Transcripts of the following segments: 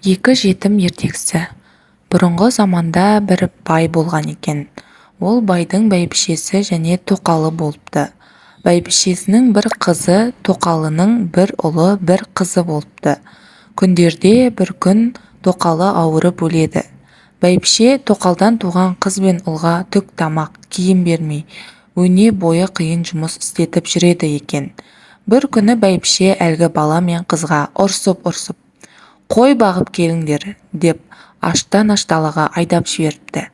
Екі жетім ертегісі. Бұрынғы заманда бір бай болған екен. Ол байдың бәйбішесі және тоқалы болыпты. Бәйбішесінің бір қызы, тоқалының бір ұлы, бір қызы болыпты. Күндерде бір күн тоқалы ауырып өледі. Бәйбіше тоқалдан туған қыз бен ұлға түк тамақ, киім бермей, өне бойы қиын жұмыс істетіп жүреді екен. Бір күні бәйбіше әлгі бала мен қызға ұрсып-ұрсып, «Қой бағып келіңдер», деп аштан-аш далаға айдап жіберіпті.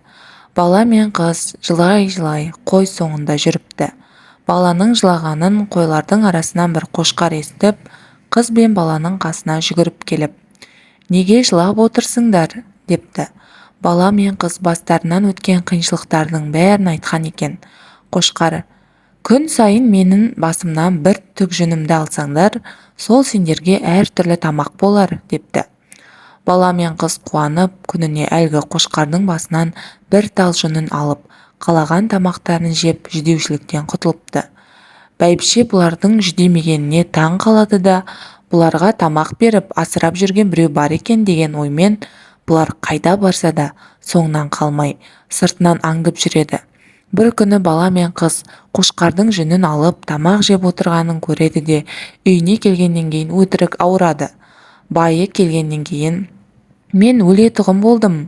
Бала мен қыз жылай-жылай қой соңында жүріпті. Баланың жылағанын қойлардың арасынан бір қошқар естіп, қыз бен баланың қасына жүгіріп келіп, «Неге жылап отырсыңдар?» депті. Бала мен қыз бастарынан өткен қиыншылықтардың бәрін айтқан екен. Қошқар, «Күн сайын менің басымнан бір түк жүнімді алсаңдар, сол сендерге әртүрлі тамақ болар», депті. Бала мен қыз қуанып, күніне әлгі қошқардың басынан бір тал жүнін алып, қалаған тамақтарын жеп, жүдеушіліктен құтылыпты. Бәйбіше бұлардың жүдемегеніне таң қалады да, бұларға тамақ беріп, асырап жүрген біреу бар екен деген оймен бұлар қайда барса да соңынан қалмай, сыртынан аңдып жүреді. Бір күні бала мен қыз қошқардың жүнін алып, тамақ жеп отырғанын көреді де, үйіне келгеннен кейін өтірік ауырады. Байы келгеннен кейін, «Мен өлетұғын болдым,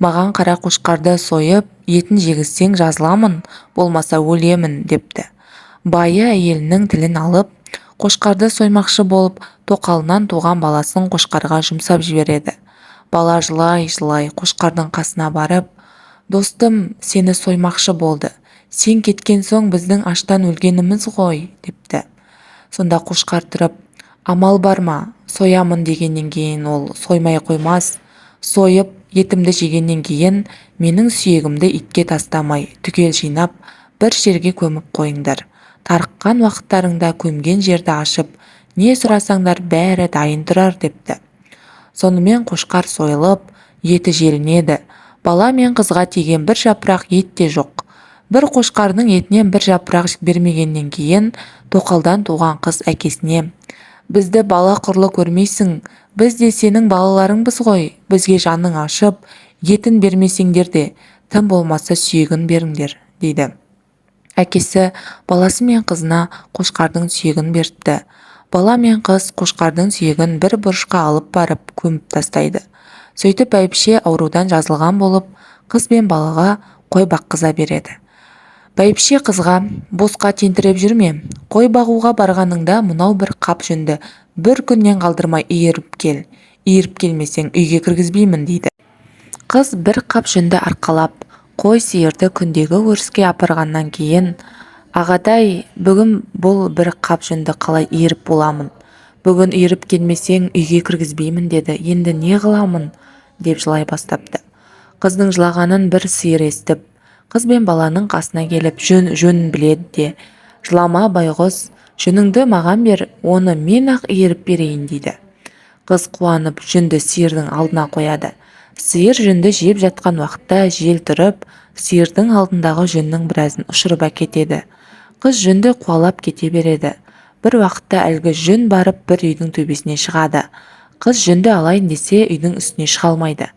маған қара қошқарды сойып, етін жегізсең жазыламын, болмаса өлемін», депті. Байы әйелінің тілін алып, қошқарды соймақшы болып, тоқалынан туған баласын қошқарға жұмсап жібереді. Бала жылай-жылай қошқардың қасына барып, «Достым сені соймақшы болды, сен кеткен соң біздің аштан өлгеніміз ғой», депті. Сонда қошқар тұрып, «Амал бар ма, соямын дегеннен кейін ол соймай қоймас, сойып, етімді жегеннен кейін менің сүйегімді итке тастамай, түгел жинап, бір жерге көміп қойыңдар. Тарыққан уақыттарыңда көмген жерді ашып, не сұрасаңдар бәрі дайын тұрар», депті. Сонымен қошқар сойылып, еті желінеді. Бала мен қызға тиген бір жапырақ ет те жоқ. Бір қошқардың етінен бір жапырақ бермегеннен кейін тоқалдан туған қыз әкесіне, «Бізді бала құрлы көрмейсің, біз де сенің балаларыңбыз ғой, бізге жаның ашып, етін бермесеңдер де, тым болмаса сүйегін беріңдер», дейді. Әкесі баласы мен қызына қошқардың сүйегін беріпті. Бала мен қыз қошқардың сүйегін бір бұрышқа алып барып көміп тастайды. Сөйтіп бәйбіше аурудан жазылған болып, қыз бен балаға қой баққыза береді. Бәйбіше қызға, «Босқа тентіреп жүрме, қой бағуға барғаныңда мынау бір қап жүнді бір күннен қалдырмай иіріп кел, иіріп келмесең үйге кіргізбеймін», дейді. Қыз бір қап жүнді арқалап, қой сиырды күндегі өріске апарғаннан кейін, «Ағатай, бүгін бұл бір қап жүнді қалай иіріп боламын? Бүгін иіріп келмесең үйге кіргізбеймін деді, енді не қыламын?» деп жылай бастапты. Қыздың жылағанын бір сиыр естіп, қыз бен баланың қасына келіп, жөнін біледі де, «Жылама, байғұс, жүніңді маған бер, оны мен-ақ иіріп берейін», дейді. Қыз қуанып жүнді сиырдың алдына қояды. Сиыр жүнді жеп жатқан уақытта жел тұрып, сиырдың алдындағы жүннің біразын ұшырып әкетеді. Қыз жүнді қуалап кете береді. Бір уақытта әлгі жүн барып бір үйдің төбесіне шығады. Қыз жүнді алайын десе, үйдің үстіне шыға алмайды.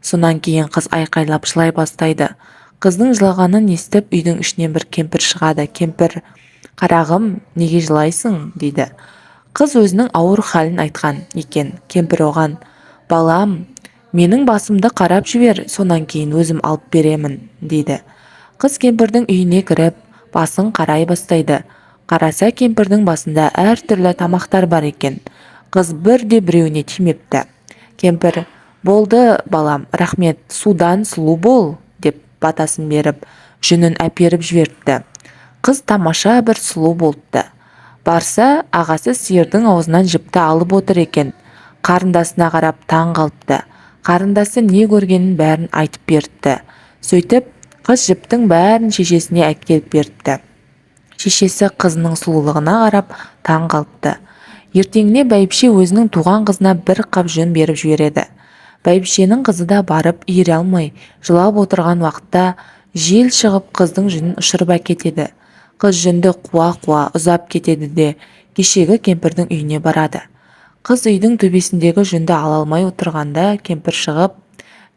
Сонан кейін қыз айқайлап жылай бастайды. Қыздың жылағанын естіп, үйдің ішінен бір кемпір шығады. Кемпір, «Қарағым, неге жылайсың?» дейді. Қыз өзінің ауыр халін айтқан екен. Кемпір оған, «Балам, менің басымды қарап жібер, сонан кейін өзім алып беремін», дейді. Қыз кемпірдің үйіне кіріп, басын қарай бастайды. Қараса, кемпірдің басында әртүрлі тамақтар бар екен. Қыз бірде біреуіне тимепті. Кемпір, «Болды, балам, рахмет, судан сұлу бол», деп батасын беріп, жүнін әперіп жіберіпті. Қыз тамаша бір сұлу болыпты. Барса, ағасы сиырдың аузынан жіпті алып отыр екен. Қарындасына қарап таң қалыпты. Қарындасы не көргенін бәрін айтып беріпті. Сөйтіп, қыз жіптің бәрін шешесіне әкеліп беріпті. Шешесі қызының сұлулығына қарап таң қалыпты. Ертеңіне бәйбіше өзінің туған қызына бір қап жүн беріп жібереді. Бәйбішенің қызы да барып иіре алмай, жылап отырған уақытта жел шығып қыздың жүнін ұшырып әкетеді. Қыз жүнді қуа-қуа ұзап кетеді де, кешегі кемпірдің үйіне барады. Қыз үйдің төбесіндегі жүнді ала алмай отырғанда кемпір шығып,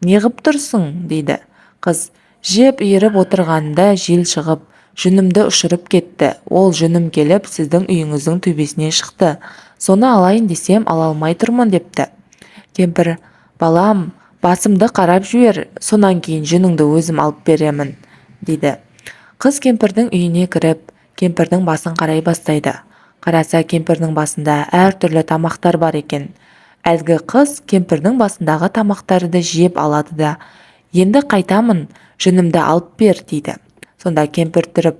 «Неғып тұрсың?» дейді. Қыз, «Жіп иіріп отырғанымда жел шығып, жүнімді ұшырып кетті. Ол жүнім келіп сіздің үйіңіздің төбесіне шықты. Соны алайын десем, ала алмай тұрмын», депті. Кемпір, «Балам, басымды қарап жібер, сонан кейін жүніңді өзім алып беремін», дейді. Қыз кемпірдің үйіне кіріп, кемпірдің басын қарай бастайды. Қараса, кемпірдің басында әртүрлі тамақтар бар екен. Әлгі қыз кемпірдің басындағы тамақтарды жеп алады да, «Енді қайтамын, жүнімді алып бер», дейді. Сонда кемпір тұрып,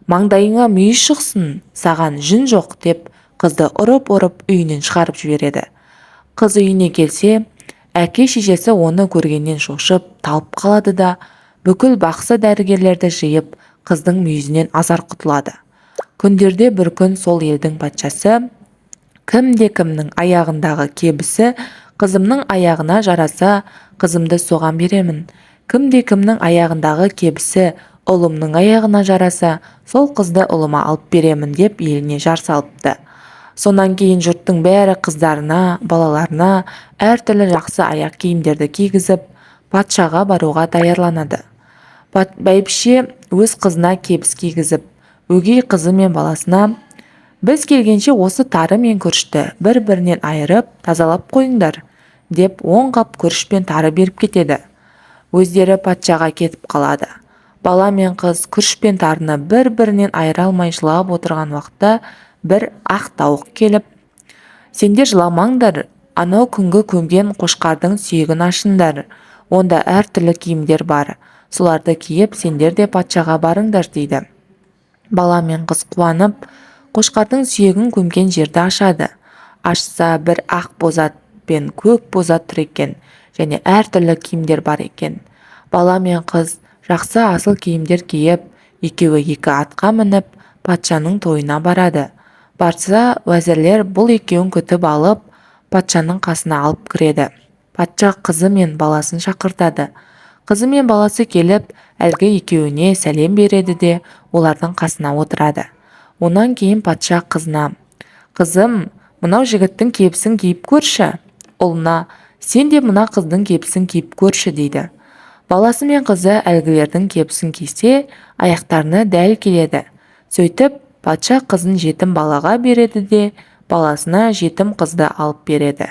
«Маңдайыңа мүйіз шықсын, саған жүн жоқ», деп қызды ұрып-ұрып үйінен шығарып жібереді. Қыз үйіне келсе, әке-шешесі оны көргеннен шошып, талып қалады да, бүкіл бақсы дәрігерлерді жиып, қыздың мүйізінен азар құтылады. Күндерде бір күн сол елдің патшасы, «Кімде-кімнің аяғындағы кебісі қызымның аяғына жараса, қызымды соған беремін. Кімде-кімнің аяғындағы кебісі ұлымның аяғына жараса, сол қызды ұлыма алып беремін», деп еліне жар салыпты. Сонан кейін жұрттың бәрі қыздарына, балаларына әртүрлі жақсы аяқ киімдерді кигізіп, патшаға баруға даярланады. Бәйбіше өз қызына кебіс кигізіп, өгей қызы мен баласына, «Біз келгенше осы тары мен күрішті бір-бірінен айырып, тазалап қойыңдар», деп 10 қап күріш пен тары беріп кетеді. Өздері патшаға кетіп қалады. Бала мен қыз күріш пен тарыны бір-бірінен айыра алмай жылап отырған уақытта бір ақ тауық келіп, «Сендер жыламаңдар, анау күнгі көмген қошқардың сүйегін ашыңдар, онда әртүрлі киімдер бар, соларды киіп сендер де патшаға барыңдар», дейді. Бала мен қыз қуанып, қошқардың сүйегін көмген жерді ашады. Ашса, бір ақ бозат пен көк бозат тұр екен, және әртүрлі киімдер бар екен. Бала мен қыз жақсы асыл киімдер киіп, екеуі екі атқа мініп, патшаның тойына барады. Барса, уәзірлер бұл екеуін күтіп алып, патшаның қасына алып кіреді. Патша қызы мен баласын шақыртады. Қызы мен баласы келіп, әлгі екеуіне сәлем береді де, олардың қасына отырады. Онан кейін патша қызына, «Қызым, мынау жігіттің кебісін киіп көрші. Ұлына, сен де мына қыздың кебісін киіп көрші», дейді. Баласы мен қызы әлгілердің кебісін кисе, аяқтарына дәл келеді. Сөйтіп, патша қызын жетім балаға береді де, баласына жетім қызды алып береді.